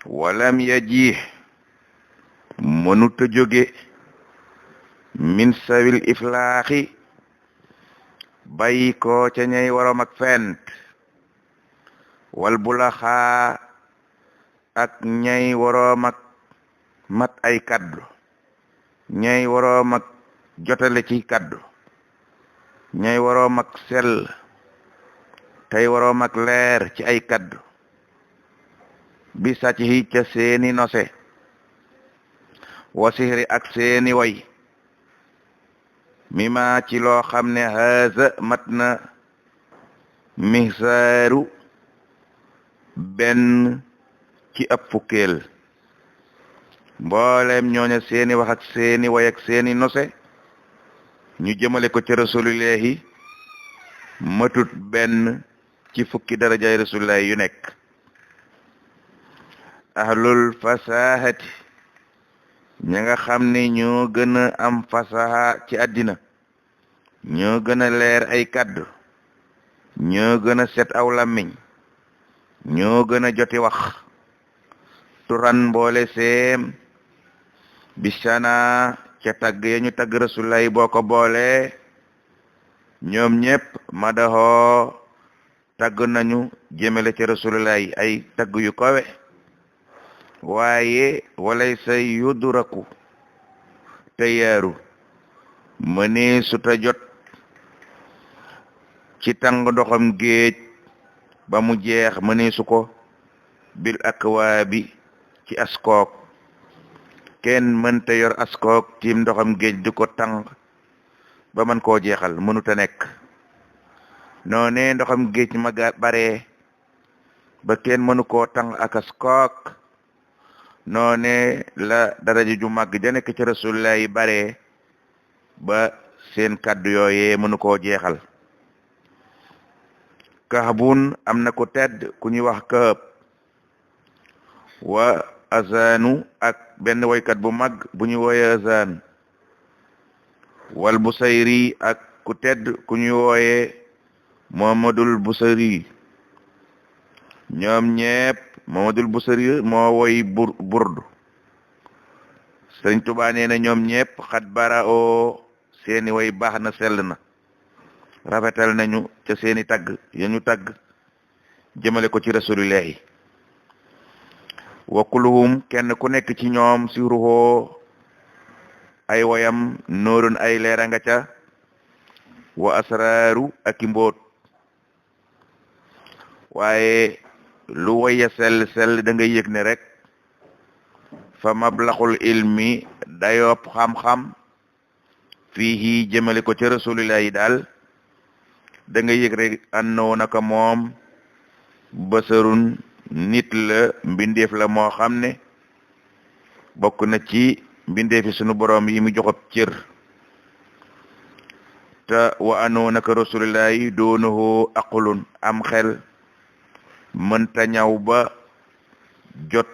walam yaji mënuta jóge min sawil iflaaxi bàyyi ko ca ñay waroom ak fent wal bulaxaa ak ñay waroom ak mat ay kaddu ñay waroom ak jotale ci kaddu ñay waroom ak sell tey waroom ak leer ci ay kaddu bi sàcc hi ca seeni nose wa sihri ak seeni way mima ci loo xam ne haza mat na mihsaaru benn ci ab fukkeel mboolem ñooña seeni wax ak seeni way ak seeni nose ñu jëmale ko ci rasulillahi matut benn ci fukki darajaay rasulillahi yu nekk ahlul fasahati ña nga xam ne ñoo gën a am fasaha ci àddina ñoo gën a leer ay kaddu ñoo gën a set aw làmmiñ ñoo gën a joti wax turan mboole seem bisana ca tagg ya ñu tagg rasulullahi boo ko boole ñoom ñépp madaxoo tagg nañu jëmele ci rasulullahi ay tagg yu kawe waaye walay say yudraku te yaaru mënee suta jot ci tàng ndoxam géej ba mu jeex mënee su ko bil akwaabi ci askook kenn mënta yor askook tiim ndoxam géej di ko tàng ba mën koo jeexal mënuta nekk noone ndoxam géej ma bare ba kenn mënu koo tàng ak askook noone la daraja ju màgg ja nekk ci rasulullah yi bare ba seen kaddu yooyee mënu koo jeexal kahbun am na ku tedd ku ñuy wax kahab wa azanu ak benn woykat bu mag bu ñu wooye azan wal busayri ak ku tedd ku ñu wooye muhammadul busayri ñoom ñépp Mamadul Busiri moo woy burdu Sëriñ Tuubaa nee na ñoom ñépp xat bara o seeni way baax na sell na rafetal nañu ca seeni tagg ya ñu tagg jëmale ko ci rasulillahi wa kulluhum kenn ku nekk ci ñoom si ruhoo ay woyam noorun ay leera nga ca wa asraaru ak i mbóot waaye lu waya sell da ngay yëg ne rek fa mablaxul ilmi dayop xam-xam fii jëmale ko ci rasulillah yi daal da ngay yëg rek annoo naka moom basarun nit la mbindeef la moo xam ne bokk na ci mbindeefi sunu borom yi mu joxob cër te wa annoo naka rasulillah yi doonahu aqlun am xel mënta ñaw ba jot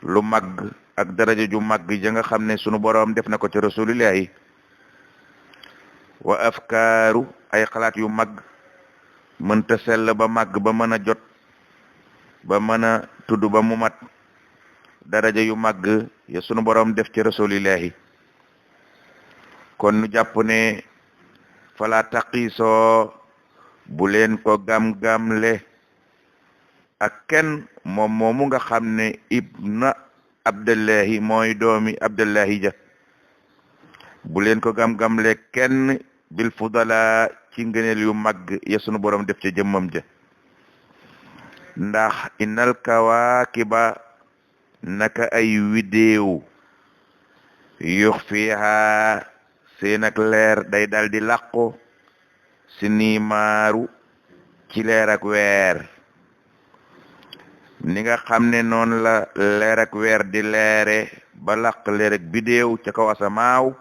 lu màgg ak daraja ju màgg ja nga xam ne sunu boroom def na ko ci rasulillahi wa afkaaru ay xalaat yu màgg mënta sell ba màgg ba mën a jot ba mën a tudd ba mu mat daraja yu màgg ya sunu boroom def ci rasulillahi kon nu jàpp ne fala taqiisoo bu leen ko gam-gamle ak kenn moom moomu nga xam ne ibna abdullahi mooy doomi abdullahi ja bu leen ko gam-gamle kenn bil fudala ci ngëneel yu mag ya sunu borom def ca jëmmam ja ndax innal kawaakiba naka ay widéew yux fiha seen ak leer day dal di làqu si niimaaru ci leer ak weer ni nga xam ne noonu la leer ak weer di leere ba làq leer ak bidéew ca kaw asamaaw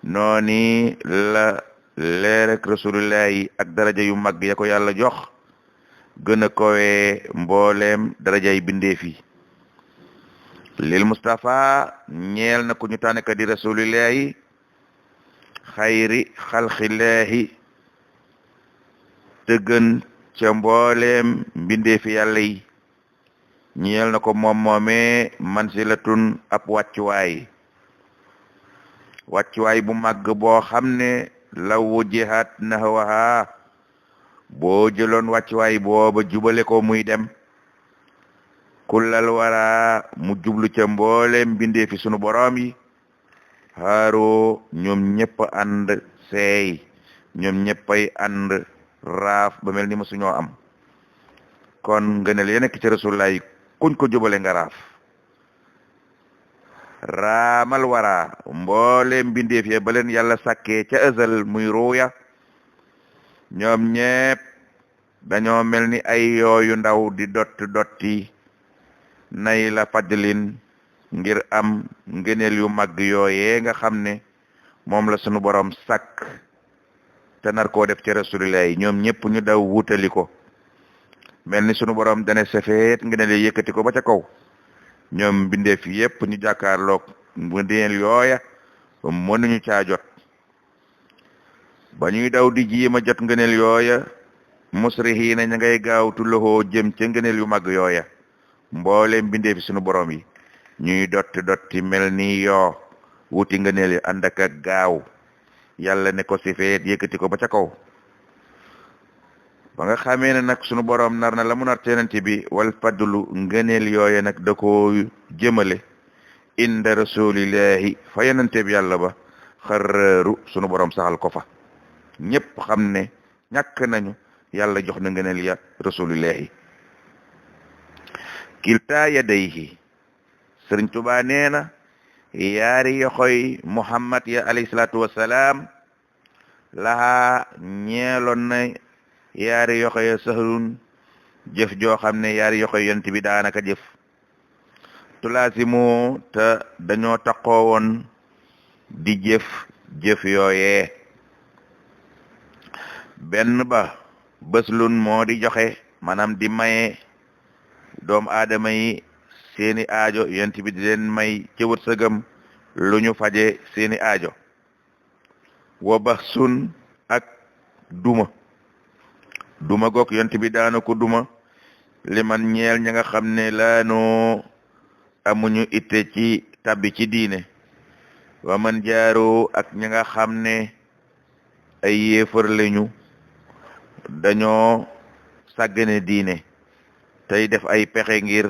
nooni la leer ak rasulullahi ak daraja yu mag ya ko yàlla jox gën a kowee mbooleem darajay bindeef yi lil Mustafa ñeel na ku ñu tànn ka di rasulillahi xayri xalqillahi te gën ca mbooleem mbindeefi yàlla yi ñeel na ko moom moomee mansilatun ab wàccuwaay bu màgg boo xam ne law wujihat nahwaha boo jëloon wàccuwaay booba jubale ko muy dem kullal wara mu jublu ca mboolem bindee fi sunu boroom yi haaro ñoom ñëpp ànd seey ñoom ñëppay ànd raaf ba mel ni ma suñoo am kon ngëneel ya nekk ci rasulullah kuñ ko jubale nga raaf raamal wara mboolem bindeef ya ba leen yàlla sàkkee ca ëzal muy ruuya ñoom ñépp dañoo mel ni ay yooyu ndaw di dotti nay la fadlin ngir am ngëneel yu mag yooyee nga xam ne moom la sunu borom sàkk te nar koo def ci rasulillah yi ñoom ñëpp ñu daw wutali ko mel ni sunu borom dane safeet ngëneel yi yëkkati ko ba ca kaw ñoom bindeef yépp ñu jàkkaarloog ngëneel yooya mënuñu caa jot ba ñuy daw di jiima jot ngëneel yooya musrihiina ña ngay gaawtu loxoo jëm ca ngëneel yu mag yooya mboolem bindeef sunu borom yi ñuy dotti mel ni yoo wuti ngëneel yi ànd ak gaaw yàlla ne ko sifeet yëkkati ko ba ca kaw ba nga xamee ne nag sunu borom nar na la mu nar tenante bi wal fadlu ngëneel yooye nag da ko jëmale inda rasulillahi fa yenante bi yàlla ba xaraaru sunu borom saxal ko fa ñëpp xam ne ñàkk nañu yàlla jox na ngëneel ya rasulillahi kilta yadayhi sëriñ Tuubaa nee na yaari yoxoy muhammad ya alayhi salaatu wassalaam lahaa ñeeloon na yaari yoxo ya sahlun jëf joo xam ne yaari yoxo yonent bi daanaka jëf tulaasimu te dañoo taqoo woon di jëf yooyee benn ba bëslun moo di joxe maanaam di maye doomu aadama yi seeni aajo yonent bi di leen may ci wërsëgam lu ñu faje seeni aajo wa baxsun ak duma goog yonent bi daana ko duma li man ñeel ña nga xam ne laanoo amuñu itte ci tabbi ci diine wa man jaaroo ak ña nga xam ne ay yéefar lañu dañoo sàggane diine tey def ay pexe ngir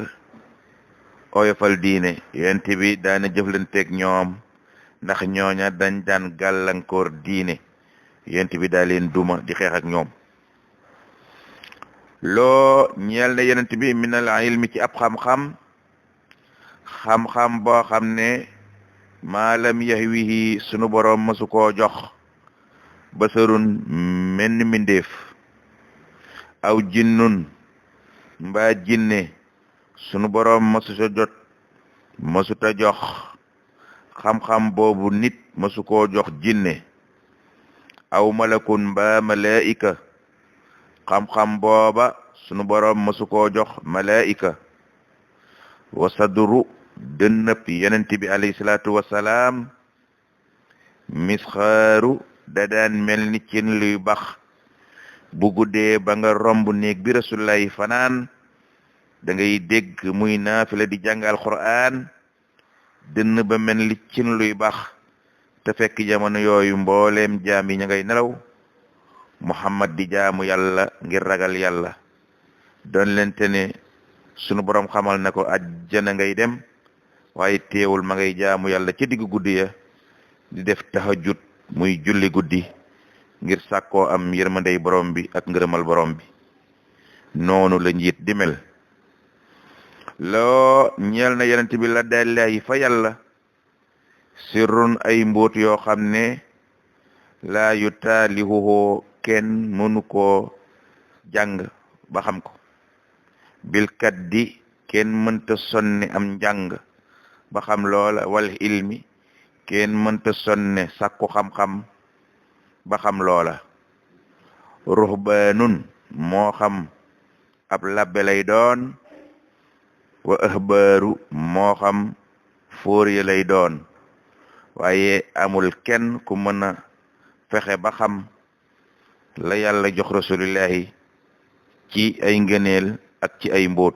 oyofal diine yonent bi daana jëflanteeg ñoom ndax ñooña dañ daan gàllankoor diine yonent bi daa leen duma di xeex ak ñoom loo ñeel na yonent bi minal ilmi ci ab xam-xam boo xam ne maalam yahwihi sunu boroom masu koo jox basarun menn mindeef aw jinnun mbaa jinne sunu boroom masuta jox xam-xam boobu nit masu koo jox jinne aw malakun mbaa malaika xam-xam booba sunu boroom masu koo jox malaika wa sadru dënnëp yonent bi alayhi salaatu wasalaam misxaaru da daan mel ni cin luy bax bu guddee ba nga romb néeg bi rasulullahi fanaan da ngay dégg muy naafila di jàngal Qur'an dënn ba mel ni cin luy bax te fekk jamono yooyu mbooleem jaam yi ña ngay nelaw Muhammad di jaamu yàlla ngir ragal yàlla doon lente ne sunu borom xamal na ko ajjana ngay dem waaye teewul ma ngay jaamu yàlla ci diggu guddi ya di def tahajjud muy julli guddi ngir sàkkoo am yërmandey borom bi ak ngërëmal borom bi noonu la njiit di mel loo ñeel na yonent bi la dallahi fa yàlla sirrun ay mbóot yoo xam ne laa yu taalihuhoo kenn mënu koo jàng ba xam ko bilkat di kenn mënta sonne am njàng ba xam loola wal ilmi kenn mënta sonne sàkku xam-xam ba xam loola ruhbanun moo xam ab labbe lay doon wa ahbaaru moo xam fóor yi lay doon waaye amul kenn ku mën a fexe ba xam la yàlla jox rasulillahi ci ay ngëneel ak ci ay mbóot